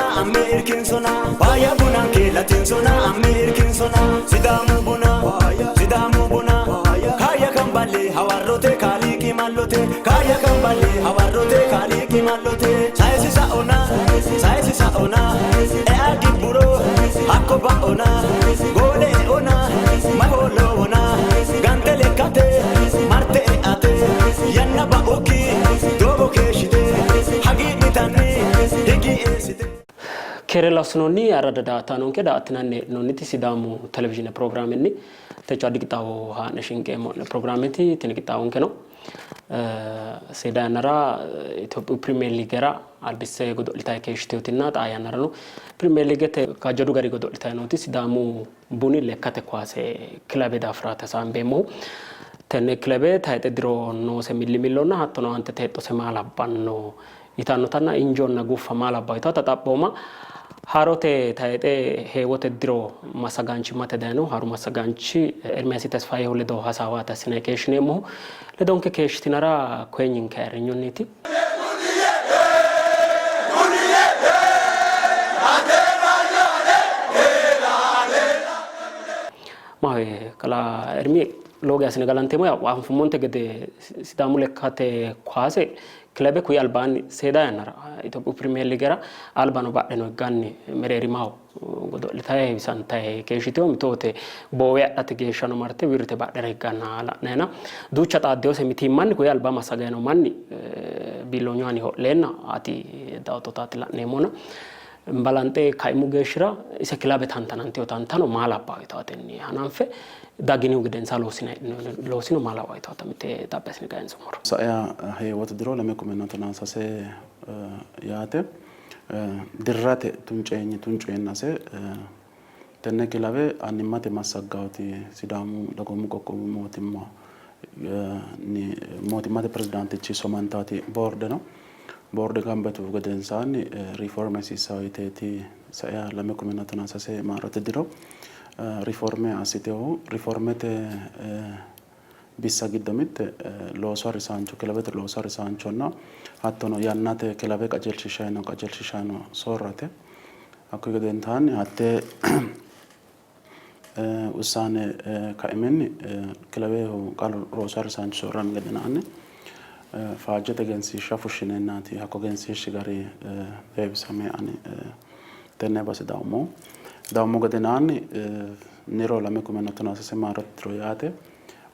Irkinsona amme irkinsona Faaya bunanke latinsona amme irkinsona Sidaamu buna Sidaamu buna Kaayya kamballe hawarrote kaaliiqi mallote Kaayya kamballe hawarrote kaaliiqi mallote Sayisi saona sayisi saona Ea gibburo hakko ba'ona Goole eona mahoolowona Gante lekkate marte eate Yanna ba'ukki doogo keeshshite Hagiidhitanni higi eessite. Keere lassinoonni arradda daa''ataanonke daa''attinanni heedhinoonniti Sidaamu Televizhiine pirogiraamenni techo addi qixxaawo haa'ne shinqeemmo'ne pirogiraameeti. Tini qixxaawonkeno seeda yannara Itophiyu Pirimeer Liigera albisse godo'litanni keeshshitinotinna xaa yannarano Pirimeer Liigete kaajjadu gari godo'litanni nooti Sidaamu Buni lekkate kuwaase kilabe daafiraati hasaambeemmohu. Tenne kilabe tayixe diro noose millimillonna hattono aantete hexxose maa labbanno yitannotanna injoonna guffa maa labbanno yitannota xaphooma haarote tayixe heewote diro massagaanchimmate dayinohu haaru massagaanchi Ermiyaasi Tesfayehu ledo hasaawaati assinanni keeshshineemmohu. Ledonke keeshshitinara koyenyinke ayirrinyunniiti. Maahoyye kalaa Ermi lowo geya assine galanteemmo. Yaw anfummonte gede Sidaamu lekkate kuwaase kilebe kuyi albaanni seeda yannara Itophiyu pirimeer liigera albano badheno higganni mereerimaho godo'litayi heewisantayi keeshshitino. Mito wote boowe adhate geeshshano marte wirrite badhera higganna la'nayina duucha xaaddinose mitiimmanni kuyi alba massagayi noo manni biilloonyu ani ho'leenna ati dawottotaati la'neemmona balanxe kaimu geeshshira ise kilabe tantanantino tantano maa labbawo yitawotenni hananfe dagginihu gedensaa loosino maa lawawo yitawota mitte xaphi assine kayinsummoro. Saia heewote diro lame kumenna tonaa sase yaate dirrate tunceenyi tunceennase tenne kilawe annimmate massaggaawoti Sidaamu dagoomu qoqqowu mootimma mootimmate pirezidaantichi somantaati boorde no. Boorde gamba yituhu gedensaanni riiforme hasiissanno yiteeti saiha lame kumenna tonaa sase maarote diro riiforme assitinohu. Riiformete bissa giddo mitte loosu harisaancho, kilawete loosu harisaanchonna hattono yannate kilawe qajeelshiishanni noo qajeelshiishaano soorrate. Hakkuyi gedensaanni hattee Wussaane kaiminni kilawehu qalu loosu harisaanchi soorrami gedenaanni faajjete egensiishsha fushshineennaati hakko egensiishshi gari heewisame ani tenne base dawummohu. Dawummo gedenaanni niro lame kumenna tonaa sase maarote diro yaate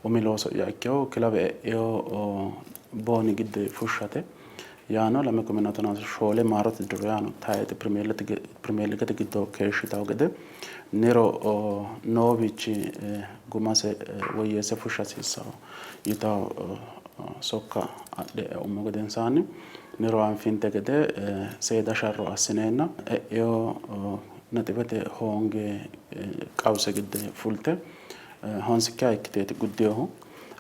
umi looso'ya ikkinohu kilawe e'ino booni giddoyi fushshate. Yaano lame kumenna tonaa shoole maarote diro yaano tayxe pirimeerligete giddo keeshshitanno gede niro noowiichi gumase woyyeesse fushsha hasiissanno yitanno sokka adhe eummo gedensaanni niro anfinte gede seeda sharro assineenna e'ino naxibete hoonge qawuse gidde fulte honsikkiha ikkiteeti guddinohu.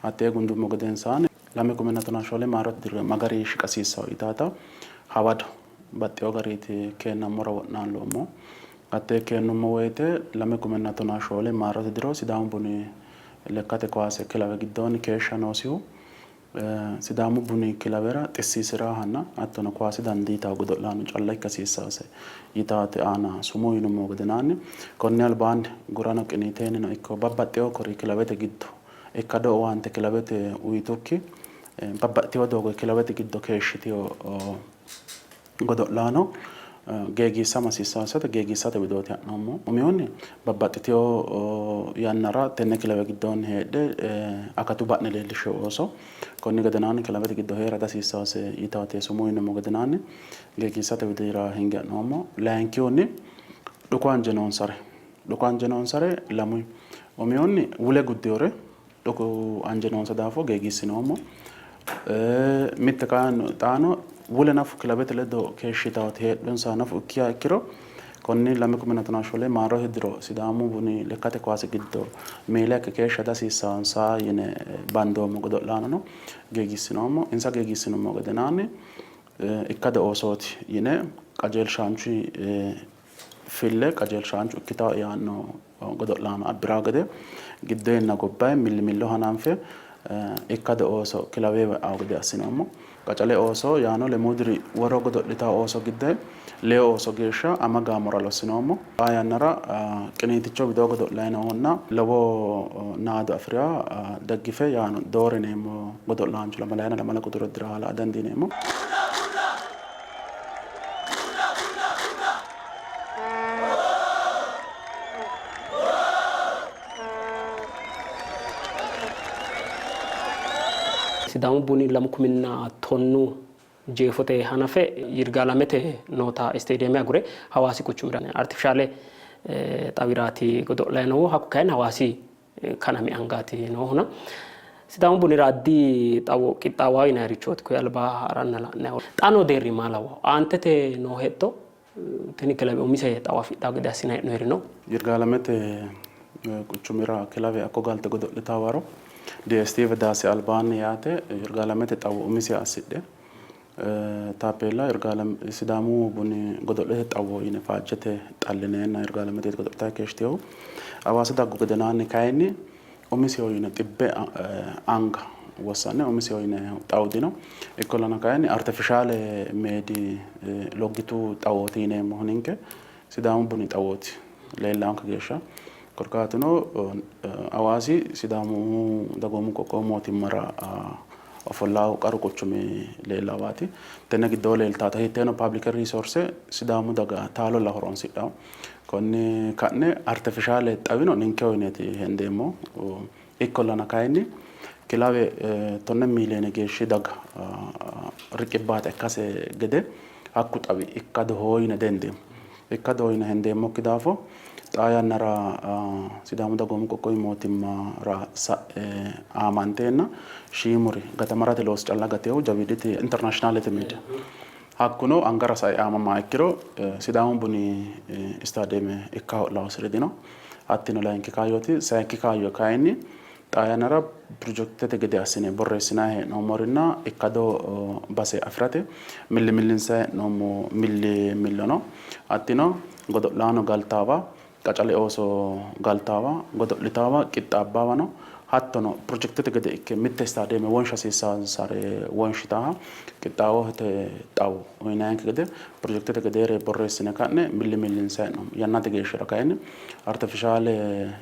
Hattee gundummo gedensaanni Lame kumenna tonaa shoole maarote diro ma garinni shiqa hasiissanno yitaata hawado baxxeewo gariiti keennammora wo'naalloommo. Hattee keennummo woyte lame kumenna tonaa shoole maarote diro Sidaamu Buni lekkate kowaase kilawe giddoonni keeshsha noosihu Sidaamu Buni kilawera xissiisi'raahanna hattono kowaase dandiitanno godo'laano calla ikka hasiissaase yitaate aana sumuu yinummo gedenaanni konni albaanni gurano qiniiteennino ikko babbaxxeewo kori kilawete giddo ikkado owaante kilawete uyitukki babbaxxitino doogo kilawete giddo keeshshitino godo'laano geegiissama hasiissaansata geegiissate widooti ha'noommo. Umihunni babbaxxitino yannara tenne kilawe giddoonni heedhe akatu ba'ne leellishshino ooso konni gedenaanni kilawete giddo hee'ra dihasiissaase yitaate sumuu yinummo gedenaanni geegiissate widira hinge ha'noommo. Layinkihunni dhuku anje noonsare Dhuku anje noonsare lamu umihunni wule guddinore dhuku anje noonsa daafo geegiissinoommo. Mitte xaano wule nafu kilabete ledo keeshshitawoti heedhunsa nafu ikkiha ikkiro konni lame kumenna tonaa shoole maarote diro Sidaamu Buni lekkate kowaase giddo miila ikke keeshsha dihasiissansa yine bandoommo godo'laanono geegiissinoommo. Insa geegiissinummo gedenaanni ikkado oosooti yine qajeelshaanchu fille qajeelshaanchu ikkitawo yaanno godo'laano abbirawo gede giddoyinna gobbayi millimillo hananfe ikkado ooso kilawewa e'awo gede assinoommo. Qacale ooso yaano lemuu diri woro godo'litaa ooso gidde lee ooso geeshsha ama gaamora lossinoommo. Xaa yannara qiniiticho widoo godo'layi noohunna lowo naado afi'riha Deggife yaano Doore yineemmo godo'laancho lamalayina lamala quxure diraha la'a dandiineemmo. Sidaamu Buni 2010 jeefote hanafe Yirgaalamete noota isteediyeeme agure Hawaasi quchumira artifishaale xawiraati godo'layi noohu. Hakku kayinni Hawaasi kanami angaati noohuna. Sidaamu Bunira addi xawo qixxaawaho yinayirichooti koye alba ha'ranna la'nayihu. Xa noo deerri maa lawaho? Aantete noo hexxo tini kilawe umise xawo afidhawo gede assinanni hee'noyiri no? Yirgaalamete quchumira kilawe hakko galte godo'litaa waro DSTV daase albaanni yaate Yirgaalamete xawo umise assidhe taappeella Yirgaalame Sidaamu Buni godo'lete xawo yine faajjete xallineenna Yirgaalameteeti godo'litanni keeshshitinohu. Hawaasa daggu gedenaanni kayinni umiseho yine xibbe anga wossanne umiseho yine xawu dino. Ikkollana kayinni artefishaale meedi loggitu xawooti yineemmohu ninke Sidaamu Buni xawooti leellaanke geeshsha. Korkaatuno Hawaasi Sidaamu dagoomu qoqqowu mootimmara ofollaahu qaru quchumi leellaawaati. Tenne giddoo leeltaata hiitteeno pablike riisoorse Sidaamu daga taalolla horonsidhanno. Konni ka'ne artefishaale xawino ninkeho yineeti hendeemmo. Ikkollana kayinni kilawe 10 miiliyoone geeshshi daga riqibbaata ikkase gede hakku xawi ikkadoho yine dihendeemmo. Ikkadoho yine hendeemmokki daafo xaa yannara Sidaamu Dagoomu Qoqqowi Mootimmara sa'e aamanteenna shiimuri gatamarate loosi calla gatinohu jawiiditi internationalete media hakkuno angara sae aamamaha ikkiro Sidaamu Buni istaadeeme ikka ho'lawosiri dino. Hattino layinki kaayyooti. Sayikki kaayyo kayinni xaa yannara pirojekitete gede assine borreessinanni hee'noommorinna ikkado base afi'rate milli millinsanni hee'noommo milli millo no. Hattino godo'laano galtaawa, qacale ooso galtaawa, godo'litaawa, qixxaabbaawa no. Hattono pirojekitete gede ikke mitte istaadeeme wonsha hasiissaansare wonshitaaha qixxaawote xawo uyinanninke gede pirojekitete gedeere borreessine ka'ne milli millinsanni hee'noommo. Yannate geeshshira kayinni artefishaale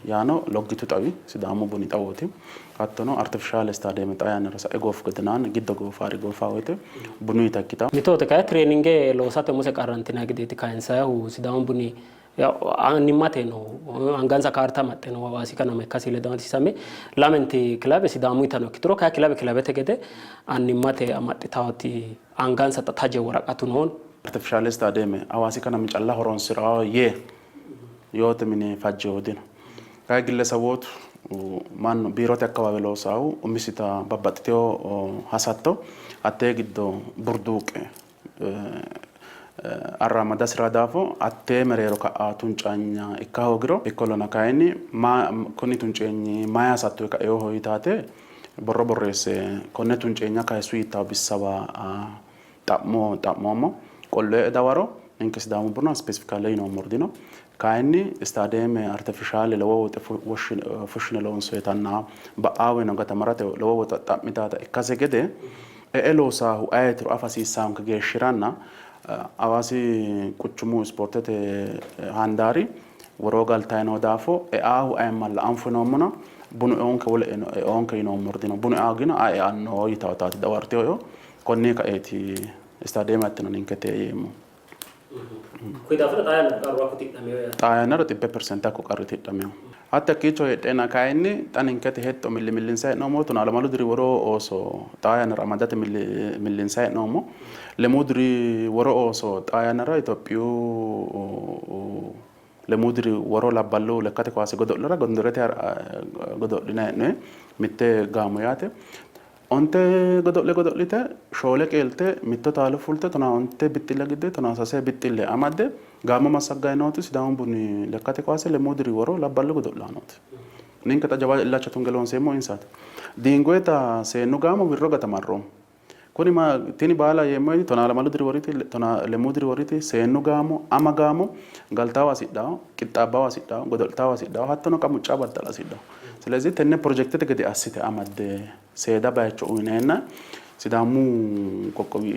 yaano Loggitu xawi Sidaamu buni xawooti. Hattono artefishaale istaadeeme xaa yannara sa'e gooffu gedenaanni giddo goofaari goofaa woyte bunuyita ikkitanno. Mito woyte kayi tireeninge loosate umose qarrantinanni gedeeti kayinsayihu Sidaamu buni annimmate no angansa kaarta amaxxe no Hawaasi kanama ikkasi ledo amadisiisame lamenti kilawe Sidaamuyitano ikkituro kayi kilawe kilawete gede annimmate amaxxitawoti angansa xa taje woraqatu noon. Artefishaale istaadeeme Hawaasi kanami calla horonsi'ranno yee yoote mini fajjeehu dino. Kayi gillesawootu mannu biirote akkawawe loosaahu umisita babbaxxitino hasatto hattee giddo burduuqe arraammadasira daafo hattee mereero ka'a tuncaanya ikka hoogiro ikkollana kayinni kuni tunceenyi mayi hasattoyi kainoho yitaate borro borreesse konne tunceenya kayissu yittawo bissawa xa'mo xa'moommo. Qolloe dawaro ninke Sidaamu Buna spesifikale yinoommori dino. Kayinni istaadeeme artefishaale lowo woxe fushshine loonsoyitanna ba'aaweno gatamarate lowo woxe xa'mitaata ikkase gede e'e loosaahu ayetiro afa hasiissaanke geeshshiranna Hawaasi quchumu ispoortete handaari woroo galtayi noo daafo eaahu ayimmalla anfo yinoommona bunu eonke wole eoonke yinoommori dino. Bunu eaa gina ayi eanno yitawotaati dawartino eo. Konni kaeeti istaadeeme hattino ninkete yeemmo. Kuyi daafira xaa yannara qarru hakku tidhamino yaate. Xaa yannara 100% hakku qarri tidhamino. Hatti hakkiicho heedheenna kayinni xa ninketi hexxo milli millinsayi hee'noommo. Tonaa lamalu diri woro ooso xaa yannara amadate milli millinsayi hee'noommo. Lemuu diri woro ooso xaa yannara Itophiyu lemuu diri woro labballu lekkate kowaase godo'lera Gondorete godo'linanni hee'noyi mitte gaamo yaate. Onte godo'le godo'lite, shoole qeelte, mitto taalo fulte, tonaa onte bixxille gidde, tonaa sase bixxille amadde gaamo massagganni nooti Sidaamu Buni lekkate kowaase lemuu diri woro labballu godo'laanooti. Ninke xa jawa illacha tunge loonseemmohu insaati. Diingoyeta seennu gaamo wirro gatamarroommo. Kuni ma tini baala yeemmoeti tonaa lamalu diri woriti, tonaa lemuu diri woriti seennu gaamo, ama gaamo galtaawa hasidhawo, qixxaabbawa hasidhawo, godo'litaawa hasidhawo, hattono qamucca battala hasidhawo. Silezi tenne projektete gede assite amadde seeda bayicho uyineenna Sidaamu qoqqowi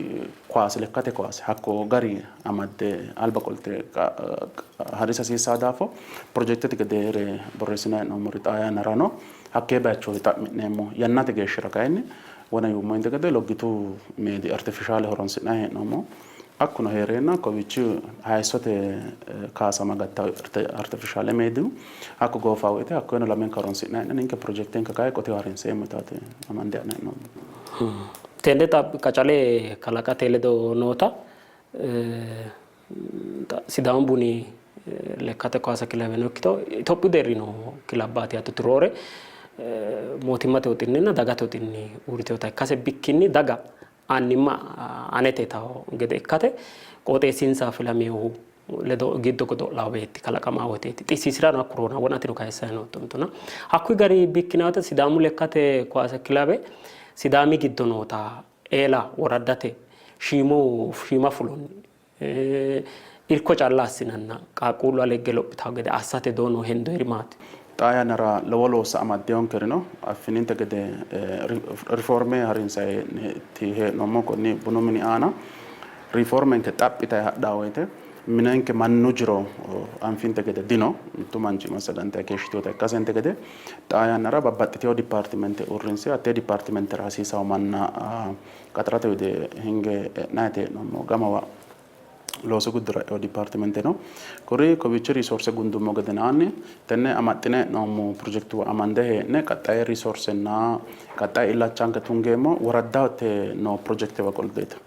kowaase lekkate kowaase hakko gari amadde alba qolte harisa hasiissaa daafo pirojekitete gedeere borreessinanni hee'noommori xaa yannarano hakkee bayicho xa'mi'neemmo. Yannate geeshshira kayinni wona yuummoyinte gede Loggitu meedi artifishaale horonsi'nanni hee'noommo. Hakkuno hee'reenna kowiichi hayissote kaasama gattawo artifishaale meediyu hakku goofawo woyte hakkoyeno lamenka horonsi'nanni hee'ne ninke pirojektenke kayi qoteho harinseemmo yitaati amande ha'nanni hee'noommo. Tenne xa qacale kalaqate ledo noota Sidaamu Buni lekkate kaase kilabeno ikkito Itophiyu deerri noo kilabbaati yaate roore mootimmate woxinninna dagate woxinni uurritinota ikkase bikkinni daga annimma anete yitawo gede ikkate qooxeessinsa filaminohu ledo giddo godo'lawo beetti kalaqamawo woyteeti. Xissiisirano hakku roona wonatino kayissanni nootto mitona. Hakkuyi gari bikkinanni woyte Sidaamu lekkate kowaase kilabe Sidaami giddo noota eela woraddate shiimu shiima fulonni irko calla assinanna qaaqquullu alegge lophitawo gede assate doono hendoyiri maati? Xaa yannara lowo loossa amaddinonkeri no. Affininte gede rifoorme harinsanniiti hee'noommo konni bunu mini aana. Rifoormenke xaphi yitayi hadhanno woyte minenke mannu jiro anfinte gede dino. Mittu manchi massagantayi keeshshitinota ikkasente gede xaa yannara babbaxxitino dipaartimente uurrinse hattee dipaartimentera hasiisanno manna qaxarate wide hinge e'nayiti hee'noommo. Gamawa loosu giddora e'ino dipaartimente no. Kuri kowiicho riisoorse gundummo gedenaanni tenne amaxxine hee'noommo pirojektuwa amande hee'ne qaxxaye riisoorsenna qaxxaye illachanke tungeemmo woraddate noo pirojektewa qolteeti.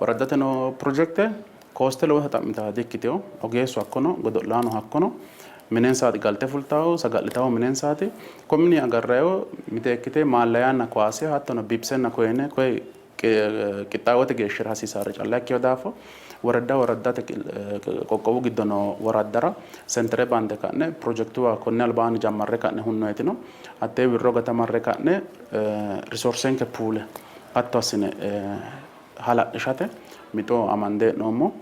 Woraddate noo pirojekte kooste lowota xa'mitaa dikkitino. Ogeessu hakkono, godo'laano hakkono minensaati galte fultawo, saga'litawo minensaati. Komini agarrayo miteekkite maallayanna kowaase hattono bibsenna koyine koye qixxaawote geeshshira hasiisaare calla ikkino daafo woradda woraddate qoqqowu giddo noo woraddara sentere bande ka'ne pirojektuwa konni albaanni jammarre ka'ne hunnoyetino hattee wirro gatamarre ka'ne risoorsenke puule hatto assine hala'lishate mixo amande hee'noommo.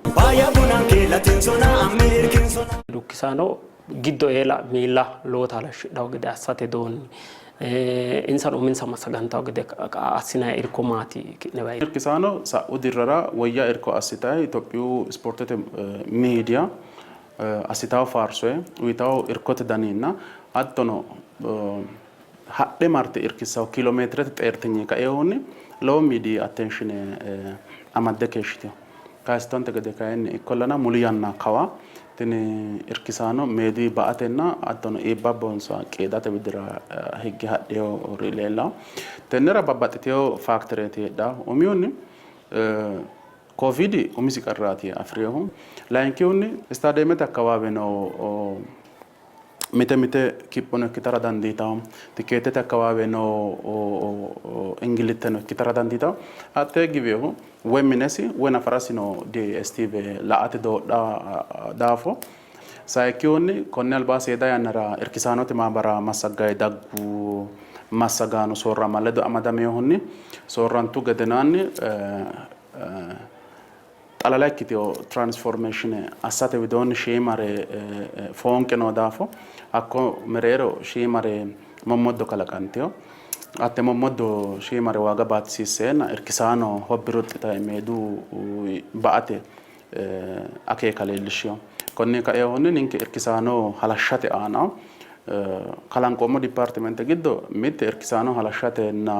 Dukkisaano giddo eela miilla lowota halashshidhanno gede assate doonni insano uminsa massagantanno gede assinanni irko maati ki'newa? Irkisaano sa'u dirrara woyya irko assitayi Itophiyu ispoortete miidiya assitawo faarsoye uyitawo irkote daninna hattono hadhe marte irkissawo kiilomeetirete xeertinyi kainohunni lowo miidiyi attenshine amadde keeshshitino. Kayisittonte gede kayinni ikkollana muli yanna kawa tini irkisaano meediyu ba''atenna hattono iibbabbonsa qiidate widira higge hadhinori leellanno. Tennera babbaxxitino faaktereeti heedhanno. Umihunni Koviidi umisi qarraati afi'rinohu. Layinkihunni istaadeemete akkawaawe noo mite mite kiphono ikkitara dandiitanno, tikeetete akkawaawe noo ingilitteno ikkitara dandiitanno. Hattee giwinohu woy minesi woy nafarasi noo DSTV la''ate doodha daafo sayikkihunni konni alba seeda yannara irkisaanote maamara massaggayi daggu massagaano soorrama ledo amadaminohunni soorrantu gedenaanni xalala ikkitino tiraansformeeshine assate widoonni shiimare foonqe noo daafo hakko mereero shiimare mommoddo kalaqantino. Hatte mommoddo shiimare waaga baatisiisseenna irkisaano hobbi ruxxi yitayi meedu ba''ate akeeka leellishshino. Konni kainohunni ninke irkisaano halashshate aana kalanqoommo dipaartimente giddo mitte irkisaano halashshatenna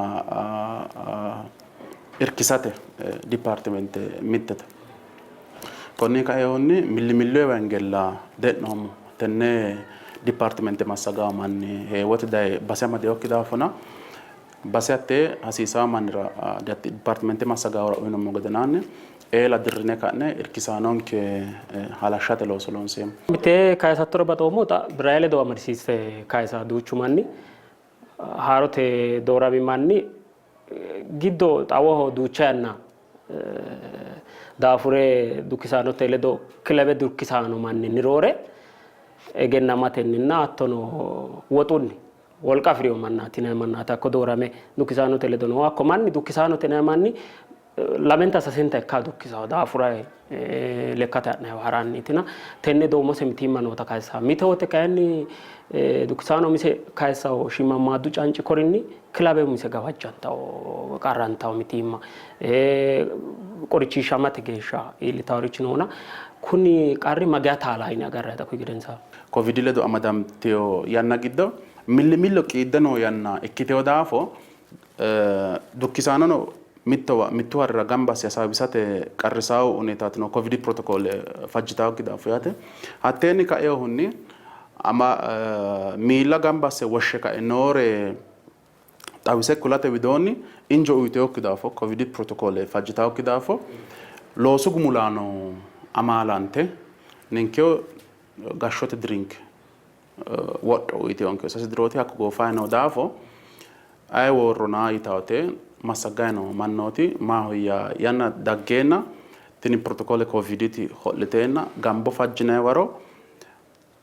irkisate dipaartimente mittete. Konni kainohunni millimilloyiwa hingella de'noommo. Tenne dipaartimente massagawo manni heewote daye base amadinokki daafona base hattee hasiisawo mannira dipaartimente massagawora uyinummo gedenaanni eela dirrine ka'ne irkisaanonke halashshate looso loonseemmo. Mitte kayisattora baxoommo xa Biraye ledo amadisiisse kayisa duuchu manni haarote doorami manni giddo xawoho duucha yanna daafure dukkisaanote ledo kilebe dukkisaano manninni roore egennamatenninna hattono woxunni wolqa afi'rino mannaati yinanni mannaati. Hakko doorame dukkisaanote ledo noohu hakko manni dukkisaanote yinanni manni Lamenta sasenta ikka dukkisawo daafurayi lekkate ha'nayiwa haranniitina tenne doomose mitiimma noota kayissawo. Mite wote kayinni dukkisaano umise kayissawo shiimammaaddu canci korinni kilawe umise gawajjantawo qarrantawo mitiimma qorichiishamate geeshsha iillitaworichi noona kuni qarri mageya taala yine agarrayita kuyi gedensaanni? Kovidi ledo amadantino yanna giddo millimillo qiidde noo yanna ikkitino daafo Dukkisaanono mittowa mittu harira gamba asse hasaawisate qarrisaawo huneetaati no kovidi protokoole fajjitaawokki daafo yaate. Hatteenni kaeehunni ama miilla gamba asse woshshe kae noore xawise kulate widoonni injo uyiteewokki daafo kovidi protokoole fajjitaawokki daafo loosu gumulaano amaalante ninkewo gashshote dirinke wodho uyiteewonke sase dirooti hakko goofayi noo daafo Aye worrona yitawote massaggayi noo mannooti maahoyya yanna daggeenna tini protokole Coviditi ho'liteenna gambo fajjinayi waro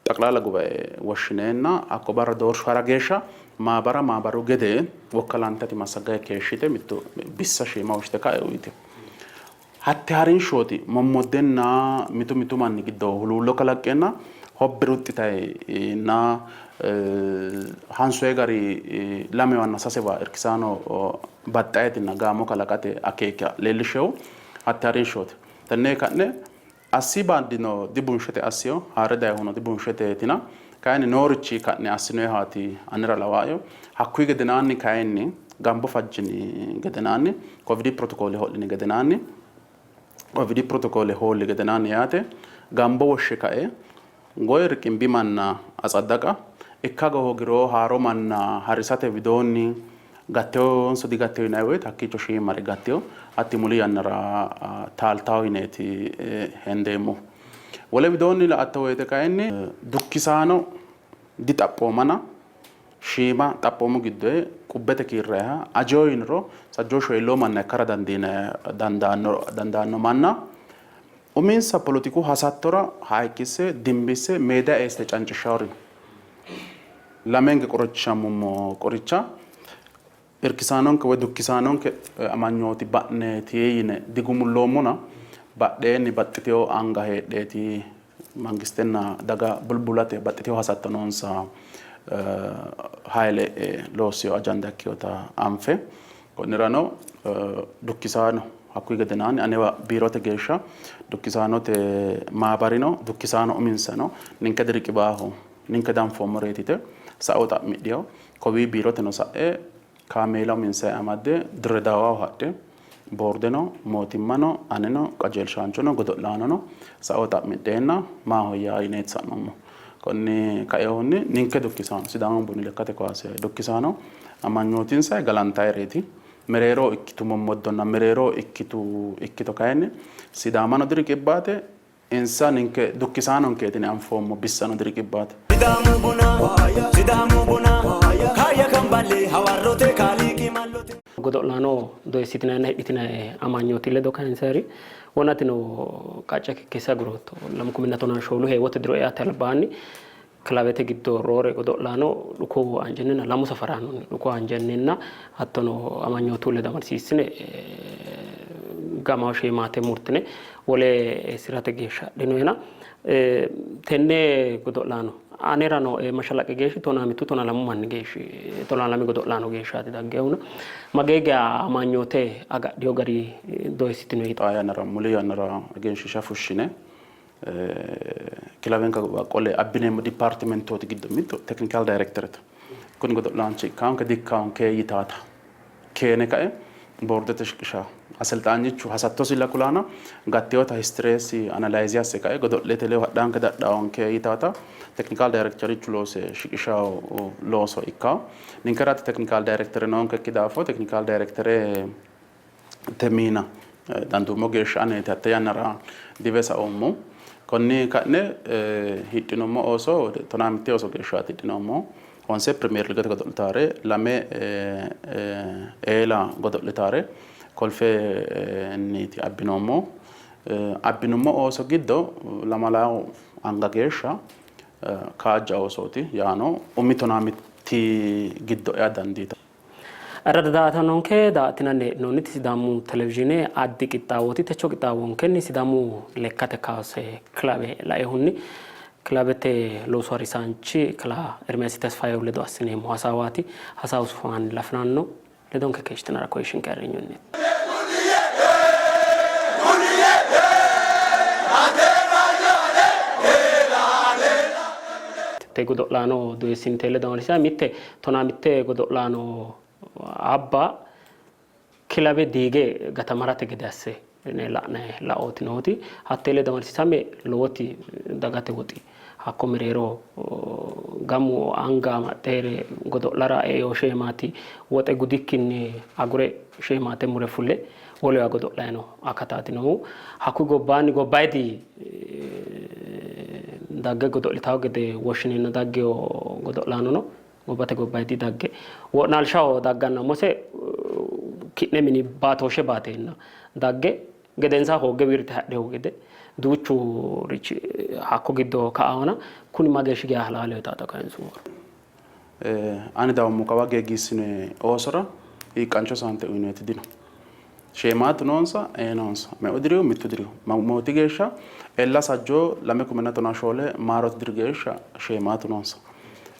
xaqlaala gubae woshshineenna hakko barra doorshu hara geeshsha maabara maabaru gede wokkalantati massaggayi keeshshite mittu bissa shiima woshshite ka'e uyitino. Hatte harinshooti mommoddenna mitu mitu manni giddo huluullo kalaqqeenna hobbi ruxxitayi nna hansoyi gari lamewanna sasewa irkisaano baxxayitinna gaamo kalaqate akeeka leellishshehu hatte harinshooti. Tenne ka'ne assi baadino dibunshete assiyo, haa're dayihuno dibunsheteetina kayinni noorichi ka'ne assinoyihaati anera lawaayo. Hakkuyi gedenaanni kayinni gambo fajjini gedenaanni Kovidi protokoole ho'lini gedenaanni Kovidi protokoole hoolli gedenaanni yaate gambo woshshe kae goyi riqimbi manna atsaddaqa ikka hoogiro haaro manna harisate widoonni gattewonso digattewo yinanni woyte hakkiicho shiimare gattewo hatti muli yannara taaltawo yineeti hendeemmohu. Wole widoonni la''atto woyte kayinni dukkisaano dixaphoomana shiima xaphoomu giddoye qubbete kiirrayiha ajewo yiniro sajjoo shoyilloo manna ikkara dandaanno manna uminsa polotiku hasattora hayikkisse dimbisse meeda eessite cancishshawori no. Lamenke qorichishammummo qoricha irkisaanonke woy dukkisaanonke amanyooti ba'neeti yine digumulloommona badheenni baxxitino anga heedheeti mangistenna daga bulbulate baxxitino hasatto noonsa hayle loossino ajanda ikkinota anfe konnirano dukkisaano hakkuyi gedenaanni anewa biirote geeshsha dukkisaanote maabarino dukkisaano uminsano ninke diriqibaaho Ninke danfoommoreeti yite sao xa'midhino. Kowii biiroteno sa'e kaameela uminsayi amadde Dirredaawaho hadhe boordeno, mootimmano, aneno, qajeelshaanchono, godo'laanono sao xa'midheenna maahoyya yineeti sa'noommohu. Konni kainohunni ninke dukkisaano, Sidaamu Buni Lekkate Kowaase dukkisaano amanyootinsayi galantayireeti. Mereeroho ikkitu mommoddonna mereeroho ikkitu ikkito kayinni Sidaamano diriqibbaate, Insa ninke dukkisaanonkeeti yine anfoommo bissano diriqibbaate. Sidaamu buna, Sidaamu buna, kaayya kamballe hawarrote kaaliiqi mallote. Godo'laano doyissitinayenna hidhitinaye amanyooti ledo kayinsayiri wonatino qacce kikkisse agurootto. Lamu kuminna tonaa shoolu heewote diro eate albaanni kilawete giddo roore godo'laano dhuku anjenninna lamu safaraanonni dhuku anjenninna hattono amanyootu ledo amadisiissine gama sheemaate murtine wole eessi'rate geeshsha adhinoena tenne godo'laano anerano mashalaqqe geeshshi tonaa mittu tonaa lamu manni geeshshi tonaa lame godo'laano geeshshaati daggehuna magee geya amanyoote agadhino gari doyissitino Xaa yannara muli yannara egenshiisha fushshine kilawenka qole abbineemmo dipaartimentooti giddo mittu teknikal dayirekterete. Kuni godo'laanchi ikkaanke dikkaanke yitaata keene kae boordete shiqisha aselxaanyichu hasattosilla kulaana gatteota histireesi analayizi asse kae godo'lete ledo hadhaanke dadhaanke yitaata teknikal dayirekterichu loose shiqisha looso ikkawo. Ninkera teknikal dayirektere noonkekki daafo teknikal dayirektere te miina danduummo geeshsha aneeti hatte yannara diwe saoommo. Konni ka'ne hidhinummo ooso 15 ooso geeshshaati hidhinoommo. Honse Pirimeer Liigete godo'litaare, lame eela godo'litaare Kolfenniiti abbinoommo. Abbinummo ooso giddo lamalawo anga geeshsha kaajja oosooti yaano umi tonaa mitti giddo ea dandiitanno. Arrada daa''ataanonke daa''attinanni hee'noonniti Sidaamu Televizhiine addi qixxaawooti. Techo qixxaawonkenni Sidaamu lekkate kaase kilawe lainohunni kilawete loosu harisaanchi kalaa Ermiyaasi Tesfayehu ledo assineemmo hasaawaati. Hasaawu sufaanni lafinanno. Ledonke keeshshitinara koyishshinke ayirrinyunni. Te godo'laano doyissinte ledo amadisiisa mitte tonaa mitte godo'laano abba kilawe diige gatamarate gede asse la'nanni laooti nooti. Hattee ledo amadisiisame lowoti dagate woxi hakko mereero gamu anga amaxxe hee're godo'lara eino sheemaati woxe gudikkinni agure sheemaate mure fule wolewa godo'lanni no akataati noohu. Hakkuyi gobbaanni gobbayidi dagge godo'litanno gede woshshineenna daggino godo'laano no. Gobbate gobbayidi dagge wo'naalshaho dagganna umose ki'ne mini baatooshshe baateenna dagge gedensaa hoogge wirte hadhinohu gede duuchurichi hakko giddo ka'ahona kuni mageeshshi geya halaaleho yitaata kayinsummoro. Ani dawummo kawa geegiissinoe oosora hiiqqancho saante uyinoeti dino. Sheemaatu noonsa? Ee noonsa. Meu dirihu? Mittu dirihu. Mamooti geeshsha? Ella sajjoo lame kumenna tonaa shoole maarote diri geeshsha sheemaatu noonsa.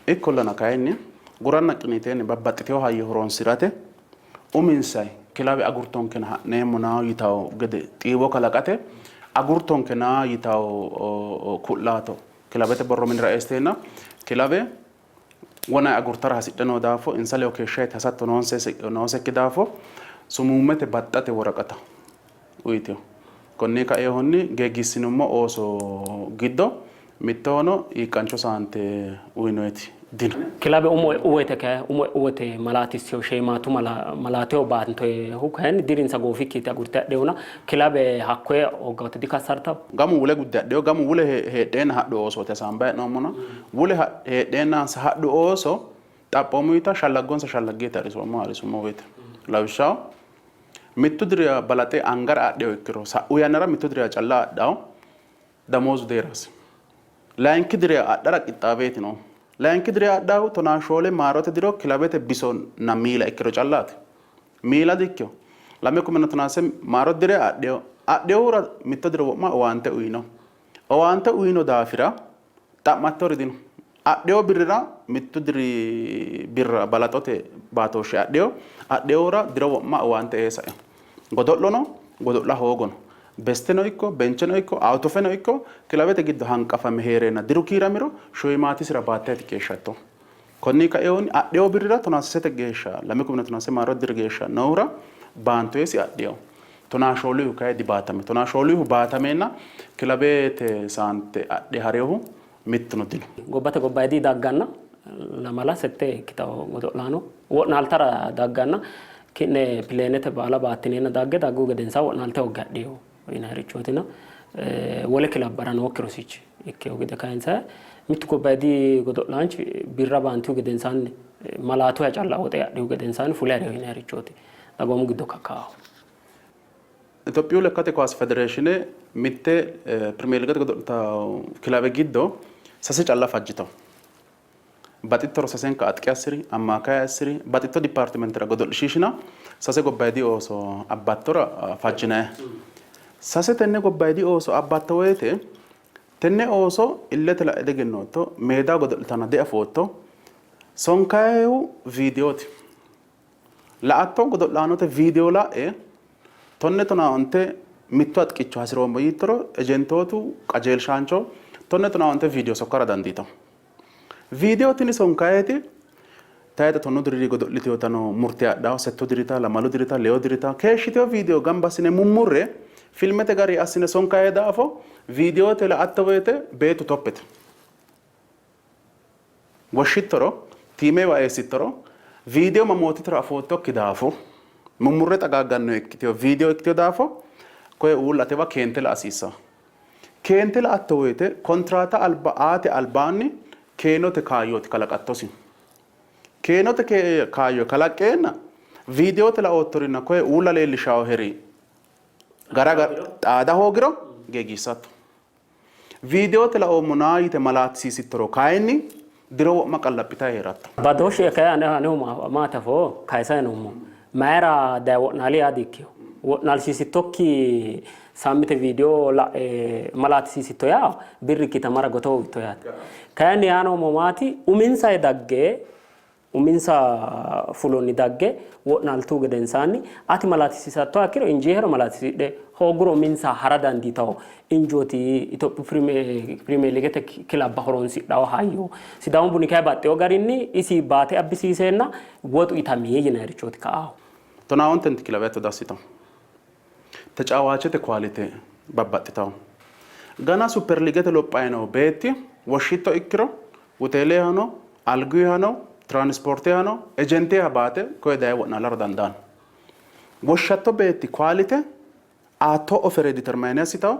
Ikkollana kayinni guranna qiniiteenni babbaxxitino hayyo horoonsi'rate uminsay kilawe agurtonkena ha'neemmona yitanno gede xiiwo kalaqate agurtonkena yitanno ku'laato kilawete borro minira eessiteenna kilawe wonay agurtara hasidhe noo daafo insa ledo keeshshate hasatto noosekki daafo sumuummete baxxate woraqata uyitino. Konni kainohunni geegiissinummo ooso giddo mittohono hiiqqancho saante uyinoyeti dino. Kilawe umo e'u woyte kay umo e'u woyte malaatissino sheemaatu malaateho baantohu kayinni dirinsa goofikkiiti agurte hadhinohuna kilawe hakkoye hooggawote dikassartanno. Gamu wule gudde hadhino, gamu wule heedheenna hadhu oosooti hasaambayi hee'noommona wule heedheennansa hadhu ooso xaphoomuyita shallaggonsa shallaggeeti ha'risoommo ha'risummo woyte. Lawishshaho mittu diriha balaxe angara adhino ikkiro sa'u yannara mittu diriha calla adhanno damoozu deerrasi. Layinki diriha adhara qixxaaweeti noohu. Layinki diriha adhannohu tonaa shoole maarote diro kilabete bisonna miila ikkiro callaati. Miila dikkino. Lame kumenna tonaa sase maarote diriha adhino. Adhinohura mitto diro wo'ma owaante uyino. Owaante uyino daafira xa'mattori dino. Adhino birrira mittu diri birra balaxote baatooshshe adhino. Adhinohura diro wo'ma owaante ee saino. Godo'lono godo'la hoogono. Besteno ikko bencheno ikko awutofeno ikko kilawete giddo hanqafame hee'reenna diru kiiramiro shoyimaatisira baatteeti keeshshatto. Konni kainohunni adhino birrira tonaa sasete geeshsha lame kumenna tonaa sase maaro diri geeshsha noohura baantoyesi adhino. Tonaa shoolihu kayi dibaatamino. Tonaa shoolihu baatameenna kilabete saante adhe harinohu mittuno dino. Gobbate gobbayidi dagganna lamala sette ikkitanno godo'laano wo'naaltara dagganna ki'ne pileenete baala baattineenna dagge dagguhu gedensaanni wo'naalte hoogge hadhino yinannirichootina wole kilabbara nookki rosichi ikkeehu gede kayinsayi mittu gobbayidi godo'laanchi birra baantihu gedensaanni malaatuha calla woxe adhihu gedensaanni fule harino yinannirichooti dagoomu giddo kakkaahu. Itophiyu lekkate kowaase federeeshine mitte pirimeerliigete godo'litanno kilawe giddo sase calla fajjitanno. Baxittoro sasenka atqi assi'ri, ammaakaye assi'ri, baxitto dipaartimentera godo'lishiishina sase gobbayidi ooso abbattora fajjinanni. Sase tenne gobbayidi ooso abbatto woyte tenne ooso illete la'e diegennootto, meedaho godo'litanna diafootto, sonkayihu viidiyooti. La''atto godo'laanote viidiyo la'e tonne tonaa onte mitto haxqicho hasi'roommo yiittoro ejentootu qajeelshaancho tonne tonaa onte viidiyo sokkara dandiitanno. Viidiyo tini sonkaayeti tayixe tonnu diriri godo'litinotano murte adhanno, settu dirita, lamalu dirita, leyu dirita keeshshitino viidiyo gamba assine mummurre filmete gari assine sonkaye daafo viidiyote la''atto woyte beettu toppete. Woshshittoro, tiimewa eessittoro, viidiyo mamootitero afoottokki daafo, mummurre xagaagganno ikkitino viidiyo ikkitino daafo, koye uulla atewa keente la'a hasiissanno. Keente la''atto woyite kontiraata alba aate albaanni keenote kaayyooti kalaqattosi. Keenote kaayyo kalaqqeenna viidiyote laoottorinna koye uulla leellishawoheri gara xaada hoogiro geegiissatto. Viidiyote laoommo naa yite malaatisiisittoro kayinni Diro wo'ma qallaphitanni hee'ratto. Badooshshe kayi anehu maati afoo kayisanni noommo. Mayira daye wo'naali yaa dikkino. Wo'naalsiisittokki saammite viidiyo la'e malaatisiisitto yaa birri ikkita mara gotoho uyitto yaate. Kayinni yaa noommo maati uminsa dagge uminsa fulonni dagge wo'naaltuhu gedensaanni ati malaatisiisattoha ikkiro injiihero malaatisiidhe hoogguro uminsa hara dandiitawo injooti Itophiyu pirimeer liigete kilabba horonsidhawo hayyo. Sidaamu Buni kayi baxxewo garinni isi baate abbisiiseenna woxu itami yinayirichooti ka'aahu. Tonaa ontenti kilawe hatto diassitawo. Tecawaachete quality babbaxxitawo. Gana supperliigete lophayi noo beetti woshshitto ikkiro Hoteelehano, alguyihano, tiraansipoortehano, ejenteha baate koye daye wo'naalara dandaanno. Woshshatto beetti quality aatto ofere determine assitawo,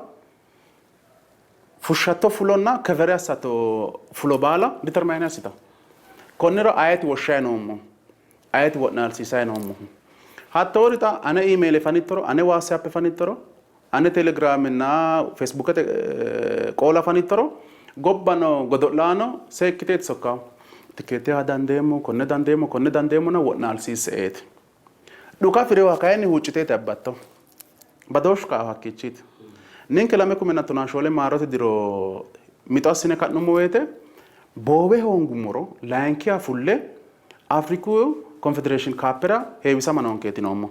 fushshatto fulonna kevere assatto fulo baala determine assitawo. Konnira ayeti woshshayi noommohu? Ayeti wo'naalsiisayi noommohu? Hattoori xa ane iimeele fanittoro, ane WhatsApp fanittoro, Ane Telegiraamenna Feesbuukete qoola fanittoro gobba noo godo'laano seekkiteeti sokkahu. Tikeeteha dandeemmo, konne dandeemmo, konne dandeemmona wo'naalsiisse'eeti. Dhuka afi'rinoha kayinni huucciteeti abbatto. Badooshshu kaahu hakkiichiiti. Ninke 2014 maarote diro mixo assine ka'nummo woyte boowe hoongummoro layinkiha fulle Afriku Konfedereeshin Kaapera heewisama noonkeeti yinoommo.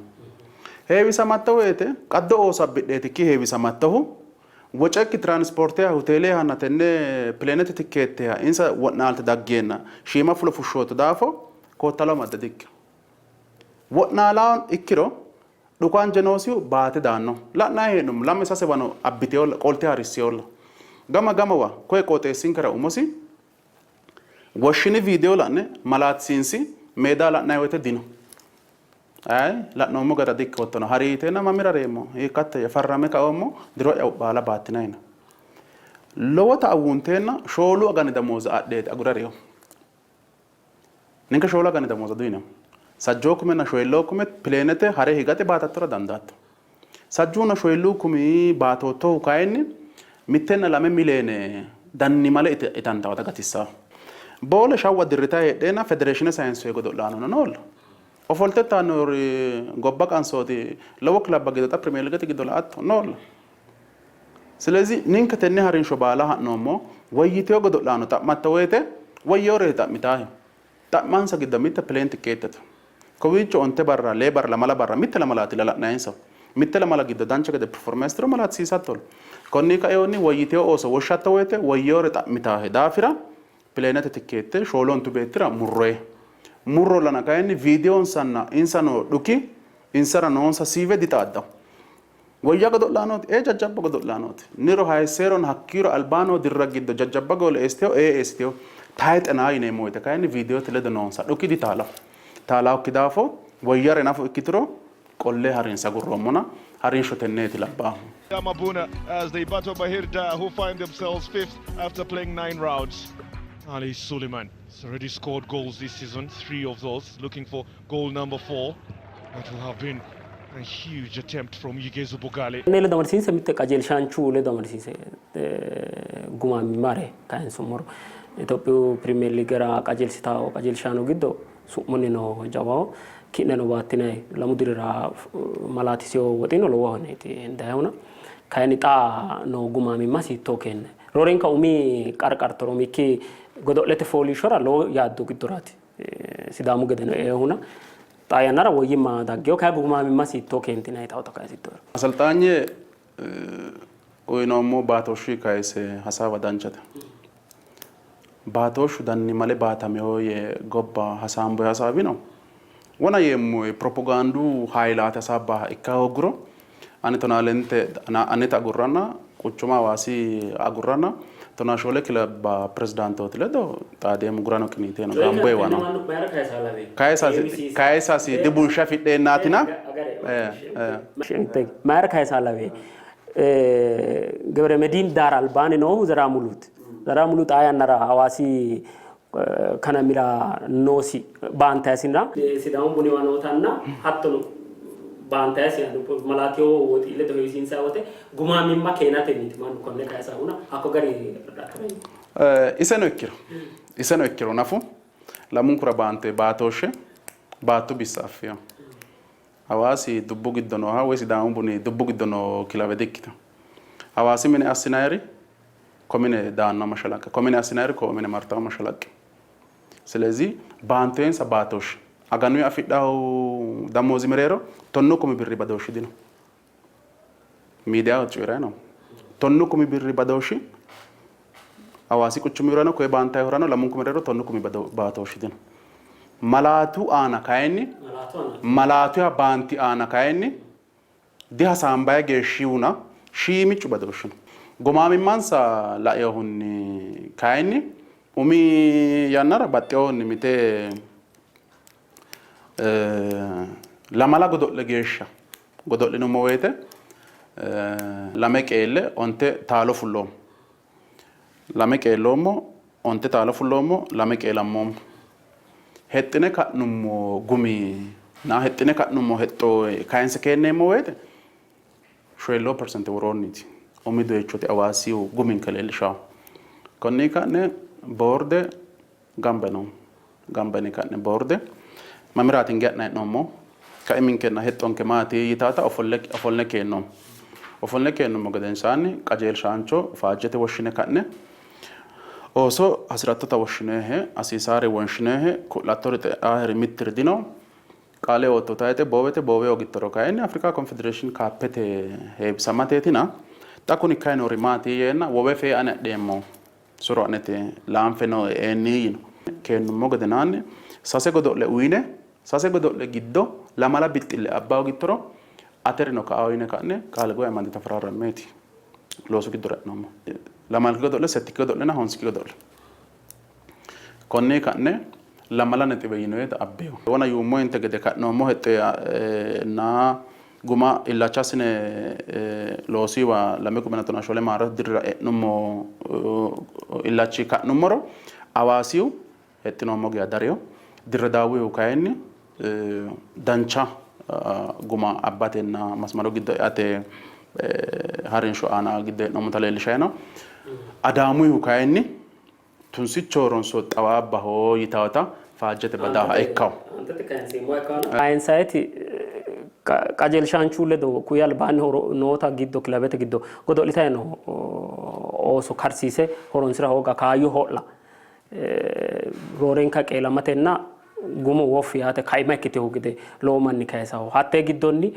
Heewisamatto woyte qaddo ooso abbidheeti ikki heewisamattohu, wocekki tiraansipoorteha, huteelehanna tenne pileenete tikkeetteha insa wo'naalte daggeenna shiima fulo fushshootto daafo koottalo amadde dikkino. Wo'naala ikkiro dhuku anje noosihu baate daanno. La'nanni hee'noommo lame sasewano abbiteyolla qolte harisseyolla. Gama gamawa koye qooxeessinkera umosi Woshshini viidiyo la'ne malaatisiinsi meeda la'nanni woyte dino. Ayi la'noommo gara dikkoottona hari yiteenna mamira reemmo hiikkattayya farrame kaoommo diro'ya baala baattinayina. Lowota awuunteenna shoolu agani damooza adheeti agure reyo. Ninke shoolu agani damooza duyineemmo. Sajjoo kumenna shoyilloo kume pileenete hare higate baatattora dandaatto. Sajjuunna shoyilluu kumi baatoottohu kayinni mittenna lame mileene dannimale itantawota gatissanno. Boole shawwa dirritanni heedheenna federeeshine sayinsoonni godo'laanono noolla. Ofolte ittannori gobba qansooti lowo kilabba giddo xa pirimeerliigete giddo la''atto noolla. Silezi ninke tenne harinsho baala ha'noommo, woyyitino godo'laano xa'matto woyte woyyinoreeti xa'mitaahu. Xa'mansa giddo mitte pileen tikkeettete. Kowiicho onte barra, lee barra, lamala barra, mitte lamalaatilla la'nayinsahu. Mitte lamala giddo dancha gede performe assituro malaatisiisattol. Konni kainohunni woyyitino ooso woshshatto woyte woyyinore xa'mitaahe daafira pileenete tikkeette shoolu ontu beettira murroyi. Murrollana kayinni viidiyonsanna insa noo dhuki insara noonsa siive dixaaddanno. Woyya godo'laanooti? Ee jajjabba godo'laanooti. Niro Hayisseeronna hakkiiro albaa noo dirra giddo jajjabba goole eessitino? Ee eessitino. Tayixena yineemmo woyte kayinni viidiyote ledo noonsa dhuki ditaalanno. Taalannokki daafo woyyare nafu ikkituro qolle harinse agurroommona harinsho tenneeti labbaahu. Sidama Buna as they battle Bahir Dar who find themselves fifth after playing 9 rounds. Ali Suleiman has already scored goals this season, 3 of those, looking for goal number 4. That will have been a huge attempt from Yigezu Bogale. Tenne ledo amadisiinse mitte qajeelshaanchu ledo amadisiinse gumaamimmare kayinsummoro Itophiyu pirimeer liigera qajeelsitawo qajeelshaano giddo su'munnino jawaho. Ki'neno baattinanni lamu dirira malaatisino woxino lowoho yineeti hendanihuna. Kayinni xa noo gumaamimmasi hiittoo keenne? Roorenka umi qarqartoro umikki godo'lete fooliishshora lowo yaaddo giddoraati Sidaamu gedeno eehuna. Xaa yannara woyyimma daggino, kayi gumaamimmasi hiittoo keentinanni yitawota kayisittoero? Aselxaanye uyinoommo baatooshshi kayise hasaawa danchate. Baatooshshu dannimale baatamino yee gobba hasaamboyi hasaawi no. Wona yeemmo piropogaandu hayilaate hasaabbaha ikka hoogguro ani tonaalente aneta agurranna quchuma Hawaasi agurranna tonaa shoole kilabba pirezidaantooti ledo xaadeemmo gurano qiniiteeno gamboyiwa no. Kayisasi dibunshe afidheennaatina. Mayira kayisa lawe? Gebremediin daara albaanni noohu Zeraamuluuti. Zeraamulu xaa yannara Hawaasi kanamira noosi baantayisinna Sidaamu buniwa nootanna hattono baantayisi malaatio woxi ledo heewisiinsanni wote gumaamimma keenatenniiti mannu konne kayisahuna hakko gari Iseno ikkiro Iseno ikkiro nafu lamunkura baante baatooshshe baattu bissa affino. Hawaasi dubbu giddo nooha woy Sidaamu Buni dubbu giddo noo kilawe dikkitino. Hawaasi mine assinayiri ko mine daanno mashalaqqe, ko mine assinayiri ko mine martanno mashalaqqe. Silezi baantoyensa baatooshshi aganuyi afidhawo damoozi mereero 50,000 birri badooshshi dino. Miidiyaho coyi'rayi no. 50,000 birri badooshshi Hawaasi quchumihurano koye baantayihurano lamunku mereero 50,000 baatooshshi dino. Malaatu aana kayinni malaatuha baanti aana kayinni dihasaambayi geeshshihuna shiimiccu badooshshi no. Gomaamimmansa lainohunni kayinni umi yannara baxxinohunni mite lamala godo'le geeshsha godo'linummo woyte lame qeelle onte taalo fulloommo. Lame qeelloommo, onte taalo fulloommo, lame qeelammoommo. Hexxine ka'nummo gumi na hexxine ka'nummo hexxo kayinse keenneemmo woyte shoyilloo persente woroonniiti. Umi doyichote Hawaasihu guminke leellishawo. Konni ka'ne boorde gamba yinoommo. Gamba yine ka'ne boorde mamiraati hinge ha'nanni hee'noommo? Kaiminkenna hexxonke maati yitaata ofolle ofolne keennoommo. Ofolne keennummo gedensaanni qajeelshaancho faajjete woshshine ka'ne ooso hasi'rattota woshshinoyihe, hasiisaare wonshinoyihe, ku'lattori xe'aaheri mittiri dino, qaale ootto tayxe boowete boowe hoogittoro kayinni Afrika Konfedereeshin Kaappete heewisamateetina xa kuni ikkanni noori maati yeenna wowe fee ani adheemmo Soro anete laanfe nooe eenni yino. Keennummo gedenaanni sase godo'le uyine sase godo'le giddo lamala bixxille abba hoogittoro aterino ka'aho yine ka'ne qaale guwe amande tafararrammeeti loosu giddora e'noommo. Lamalki godo'le, settikki godo'lenna honsikki godo'le. Konni ka'ne lamala nexiwe yinoyeta abbeho. Wona yuummohente gede ka'noommo hexxo na guma illacha assine loosiwa 2014 maarote dirira e'nummo illachi ka'nummoro Hawaasiyu hexxinoommo geya dariyo, Dirredaawihu kayinni dancha guma abbatenna masmaru giddo eate harinsho aana giddo hee'noommota leellishanni no. Adaamuyihu kayinni tunsichohoronso xawaabbaho yitawota faajjete badaaha ikkawo. Kayinsayti qajeelshaanchu ledo kuyi albaanni noota giddo kilabete giddo godo'litayi noo ooso karsiise horonsira hooga kaayyo ho'la roorenka qeelamatenna gumu woffi yaate kaima ikkitinohu gede lowo manni kayisaho. Hattee giddonni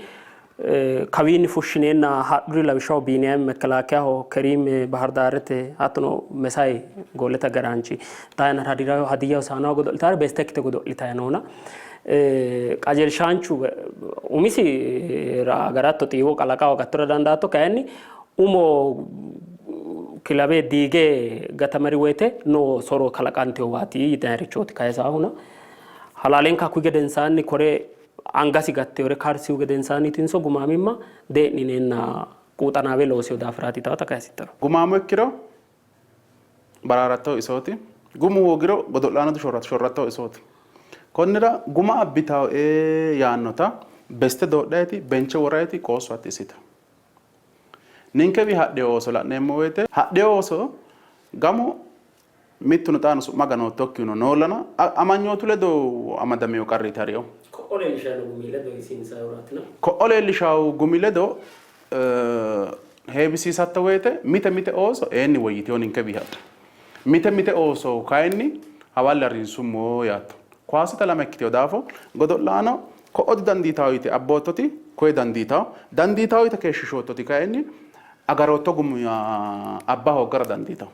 kawiinni fushshineenna hadhuri lawishshaho Biiniyaami Mekkelaakkiyaho, Keriim Bahirdaarete hattono Mesayi goolete agaraanchi xaa yannara Hadiyya Hosaanaho godo'litaare beste ikkite godo'litayi noona qajeelshaanchu umisi agaratto xiiwo kalaqa hoogattora dandaatto kayinni umo kilawe diige gatamari woyte noo soro kalaqantinowaati yinannirichooti kayisaahuna halaalenka hakkuyi gedensaanni kore angasi gattewore karsihu gedensaanniitinso gumaamimma dee'nineenna quuxanaawe loosino daafiraati yitaata kayisittaro. Gumaamo ikkiro baraarattohu isooti, gumu hoogiro godo'laano dishorrattohu isooti. Konnira guma abbitawoe yaannota beste doodhayiti benche worayiti qoosso hatti isite. Ninkewi hadhino ooso la'neemmo woyte hadhino ooso gamu mittuno xaano su'ma ganoottokkihuno noollana amanyootu ledo amadamino qarriiti harino. Ko'o leellishanno gumi ledo heewisiinsahuraatina. Ko'o leellishawo gumi ledo heewisiisatto woyte mite mite ooso eenni woyyitino ninkewi hadhu. Mite mite ooso kayinni hawalle harinsummo yaatto. Kowaasete alame ikkitino daafo godo'laano ko'o didandiitanno yite abboottoti koye dandiitanno, dandiitanno yite keeshshishoottoti kayinni agarootto guma abba hooggara dandiitanno.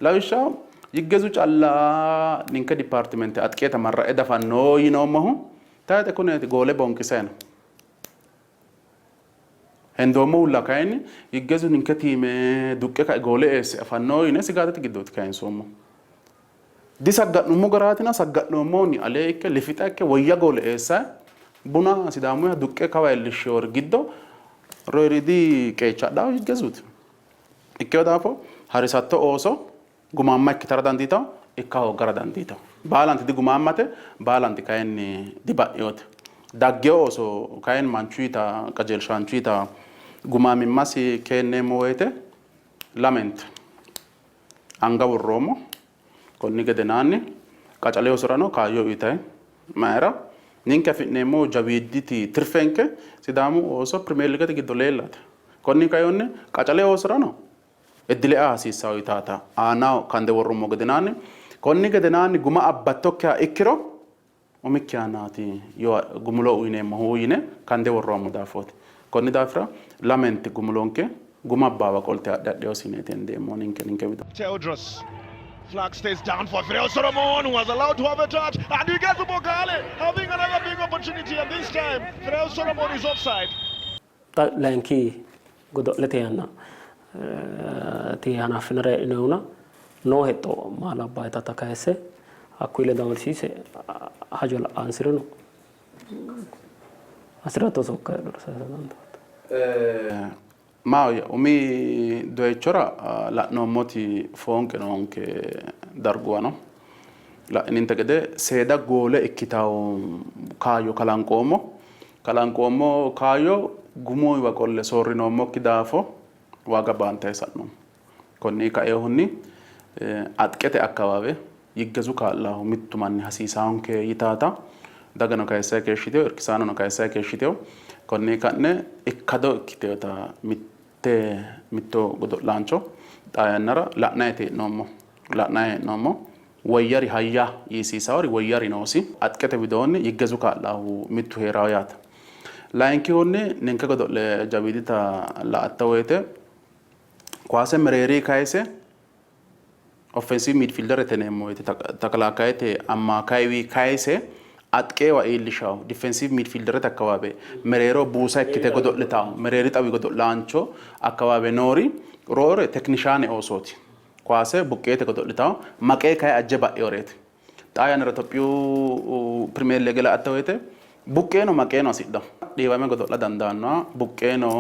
Lawishshaho Yiggezu calla ninke dipaartimente atqeeta marra'e dafanno yinoommohu tayixe kuneeti goole bonqisayi no. Hendoommohulla kayinni Yiggezu ninke tiime duqqe kae goole eesse afanno yine sigaatete giddooti kayinsoommohu. Disagga'nummo garaatina sagga'noommohunni alee ikke lifixa ikke woyya goole eessayi buna Sidaamuyiha duqqe kawa iillishshiwori giddo rooriidi qeecha adhaahu Yiggezuuti. Ikkino daafo harisatto ooso gumaamma ikkitara dandiitanno, ikka hooggara dandiitanno. Baalanti digumaammate, baalanti kayinni diba'inote. Daggino ooso kayinni manchuyita qajeelshaanchuyita gumaamimmasi keenneemmo woyte lamente anga worroommo. Konni gedenaanni qacale osorano kaayyo uyitayi mayra ninke afi'neemmo jawiiditi tirfenke Sidaamu ooso Pirimeer Liigete giddo leellate. Konni kaayonni qacale oosorano iddile aa hasiissawo yitaata aanaho kande worrummo gedenaanni konni gedenaanni guma abbattokkiha ikkiro umikki aanaati gumulo uyineemmohu yine kande worroommo daafooti. Konni daafira lamenti gumulonke guma abbaawa qolte adhe adheyosi yineeti hendeemmo ninke ninke wido. Tewodros. Flag stays down for Freo Solomon, who was allowed to have a touch, and he gets Bogale having another big opportunity, and this time Freo Solomon is offside. Xa layinki godo'lete yanna ti hanaffinara heedhinohuna noo hexxo maa labbaayitata kayisse hakkuyi ledo amadisiise hajo la'aansireno hasi'ratto sokka heedhuro sayisa dandaatto. Maahoyye, umi doyichora la'noommoti foonqe noonke darguwa no. La'ininte gede seeda goole ikkitanno kaayyo kalanqoommo. Kalanqoommo kaayyo gumuyiwa qolle soorrinoommokki daafo waaga baantanni sa'noommo. Konni kainohunni Axqete akkawaawe Yiggezu kaa'laahu mittu manni hasiisaonke yitaata dagano kayissanni keeshshitino, irkisaanono kayissanni keeshshitino. Konni ka'ne ikkado ikkitinota mitte mitto godo'laancho xaa yannara la'nanniiti hee'noommo. La'nanni hee'noommo. Woyyari hayya yiisiisaori woyyari noosi. Axqete widoonni Yiggezu kaa'laahu mittu hee'rawo yaate. Layinkihunni ninke godo'le jawiidita la''atto woyte Kowaase mereeri kayise offensive midfielderete yineemmo woyte takalaakayete ammaakaywi kayise axqeewa iillishawo defensive midfielderete akkawaawe mereero buusa ikkite godo'litawo mereeri xawi godo'laancho akkawaawe noori roore tekinishaane oosooti. Kowaase buqqeete godo'litawo maqee kayi ajje ba'eyoreeti. Xaa yannara Itophiyu pirimeer liige la''atto woyte buqqeeno maqeeno hasidhanno. Dhiiwame godo'la dandaannoha buqqeeno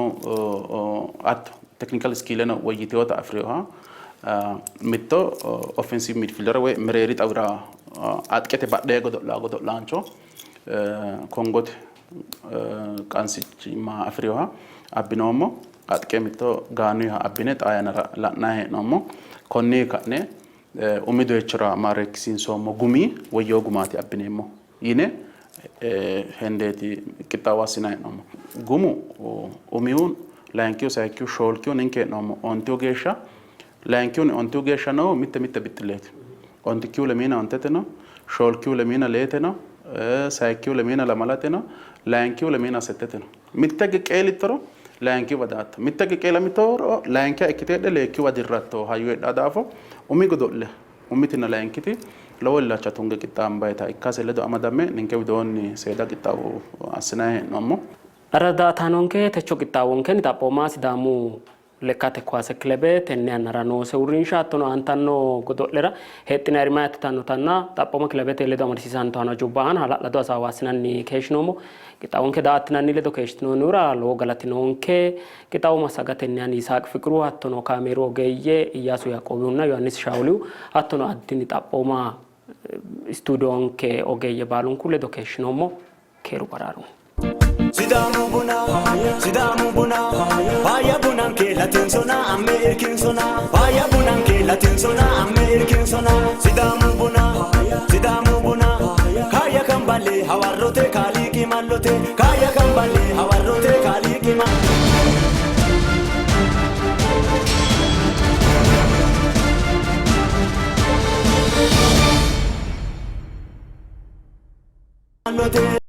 hatto teknikal iskiileno woyyitinota afi'rinoha mitto offensiiv midfiilder woy mereeri xawira atqete badhee godo'lanno godo'laancho Kongote qansichimma afi'rinoha abbinoommo. Atqe mitto Gaanuyha abbine xaa yannara la'nanni hee'noommo. Konni ka'ne umi doyichora maareekkisiinsoommo gumi woyyoo gumaati abbineemmo yine hendeeti qixxaawo assinanni hee'noommo. Gumu umihu, layinkihu, sayikkihu, shoolkihu ninke hee'noommo ontihu geeshsha, layinkihunni ontihu geeshsha noohu mitte mitte bixxilleeti. Ontikkihu lemiina ontete no, shoolkihu lemiina leete no, sayikkihu lemiina lamalate no, layinkihu lemiina settete no. Mitte higge qeelittoro layinkiwa daatto. Mitte higge qeelamittoro layinkiha ikkite heedhe leekkiwa dirratto hayyo heedhaa daafo umi godo'le umitinna layinkiti lowo illacha tunge qixxaambayita ikkase ledo amadame ninke widoonni seeda qixxaawo assinanni hee'noommo. Radaataanonke techo qixxaawonkenni xaphooma Sidaamu Lekkate kuwaase kilebe tenne yannara noose uurrinsha hattono aantanno godo'lera hexxinayiri maati yitannotanna xaphooma kilebete ledo amadisiisantanno hajubba aana hala'lado hasaawa assinanni keeshshinoommo. Qixxaawonke daa''attinanni ledo keeshshitinoonnihura lowo galati noonke. Qixxaawo massagatenni ani Yisaaq Fiqru hattono kaameeru ogeeyye Iyyaasu Yaaqoobihunna Yohaannis Shaawulihu hattono addinni xaphooma istuudiyonke ogeeyye baalunku ledo keeshshinoommo. Keeru baraarunni. Sidaamu buna, Sidaamu buna, faayya bunanke latinsona amme irkinsona, faayya bunanke latinsona amme irkinsona. Sidaamu buna, Sidaamu buna, kaayya kamballe hawarrote kaaliiqi mallote, kaayya kamballe hawarrote kaaliiqi ma. Mallote.